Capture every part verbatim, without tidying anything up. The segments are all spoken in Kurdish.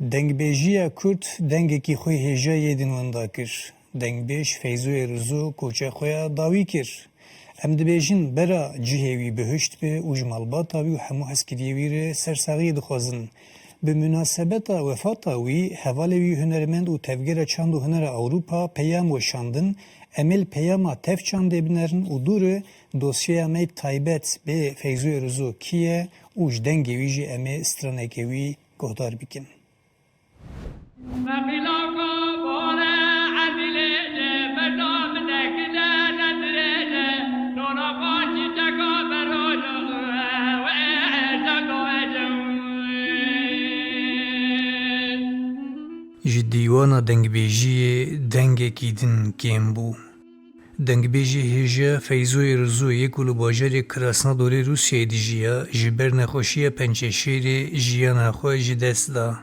Dengbêjiya Kurd dengekî xwe hêja yê din wenda kir. Dengbêj Feyzoyê Rizo koça xwe ya dawî kir. Em dibêjin bera cihê wî bihuşt be û ji malbata wî û hemû hezkiriyê wî re sersaxiyê dixwazin. Bi munasebeta wefata wî, hevalê wî hunermend û tevgera çand û hunera Ewropa peyam weşandin, em ê li peyama tev çandê binerin û dû re dosyeya me taybet bê Feyzoyê Rizo kî ye û ji dengê wî jî em ê straneke wî guhdar bikin. Ji dîwana dengbêjiyê dengekî din kêm bû. Dengbêjê hêja Feyzoyê Rizo yê ku li bajarê Krasnodorê Rûsyayê dijiya, ji ber nexweşiya pençeşêrê jiyana xwe ji dest da.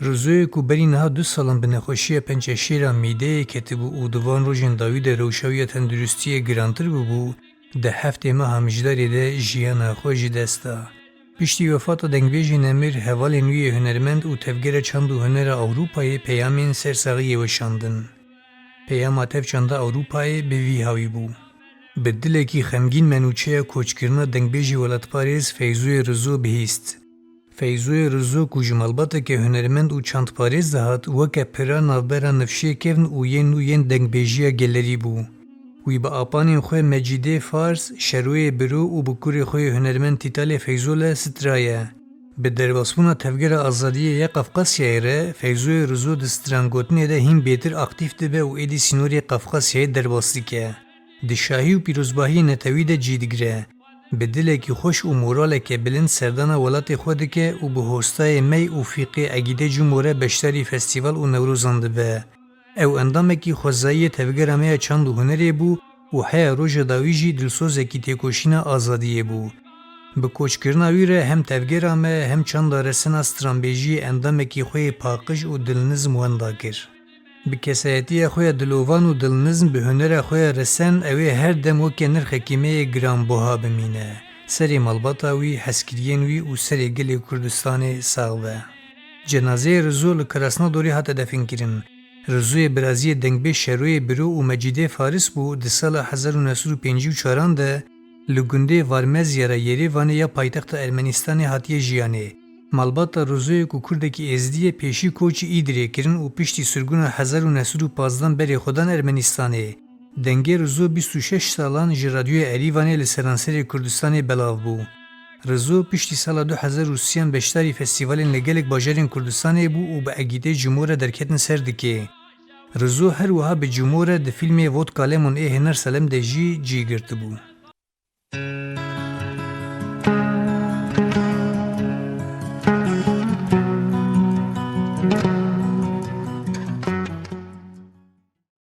Rizoyê ku berî niha du salan bi nexweşiya pençeşêra mîdeyê ketibû û di van rojên dawî de rewşa wî ya tenduristiyê girantir bûbû, di heftê meha mijdarê de jiyana xwe ji dest da. Piştî wefata dengbêjê nemir, hevalên wî yê hunermend û tevgera çand û hunera Ewropayê peyamên sersaxiyê weşandin. Peyama tev çanda Ewropayê bi vî hawî bû. Bi dilekî xemgîn me nûçeya koçkirina dengbêjê welatparêz Feyzoyê Rizo bihîst. Feyzoyê Rizo ku ji malbateke hunermend û çandparêz dihat, weke pira navbera nifşê kevn û yên nû yên dengbêjiya gelerî bû. Wî bi apanên xwe Mecîdê Fars, Şeroyê Biro û bi kurê xwe yê hunermend Tîtalê Feyzole straye. Bi derbasbûna Tevgera Azadiyê ya Qafqasyayê re, Feyzoyê Rizo di strangotinê de hîn bêtir aktîf dibe û êdî sînorê Qafqasyayê derbas dike. Di şahî û pîrozbahiyê netewî de cî digire. Bi dilekî xweş û moraleke bilind serdana welatê xwe dike û bi hostayê mey û fîqê Egîdê Cûmo re beşdarî festîval û Newrozan dibe. Ew endamekî xwezayî yê Tevgera me ya Çand û Hunerê bû û heya roja dawî jî dilsozekî têkoşîna azadiyê bû. Bi koçkirina wî re hem tevgera me hem çanda resena stranbêjiyê endamekî xwe yê paqij û dilnizm wenda kir. Bi kesayetiya xwe ya dilovan û dilnizm, bi hunera xwe ya resen, ew ê her dem weke nirxekî me yê giranbuha bimîne. Serê malbata wî, hezkiriyên wî û serê gelê Kurdistanê sax be. Cenazeyê Rizo li Krasnodorê hate definkirin. Rizoyê biraziyê dengbêj Şeroyê Biro û Mecîdê Faris bû, di sala hezar û neh sed û pêncî û çaran de li gundê Varmezya re Yerêvanê ya paytexta Ermenistanê hatiye jiyanê. Malbata Rizoyê ku kurdekî êzdî ye, pêşî koçî Îdirê kirin û piştî sirgûna hezar û neh sed û pazdan berê xwe dan Ermenistanê. Dengê Rizo bîst û şeş salan ji Radyoya Erîvanê li seranserê Kurdistanê belav bû. Rizo piştî sala du hezar û sîyan beşdarî festîvalên li gelek bajarên Kurdistanê bû û bi Egîdê Cûmo re derketin ser dikê. Rizo her wiha bi Cûmo re di fîlmê Vodka Lemon ê Hêner Salem de jî cî girtibû.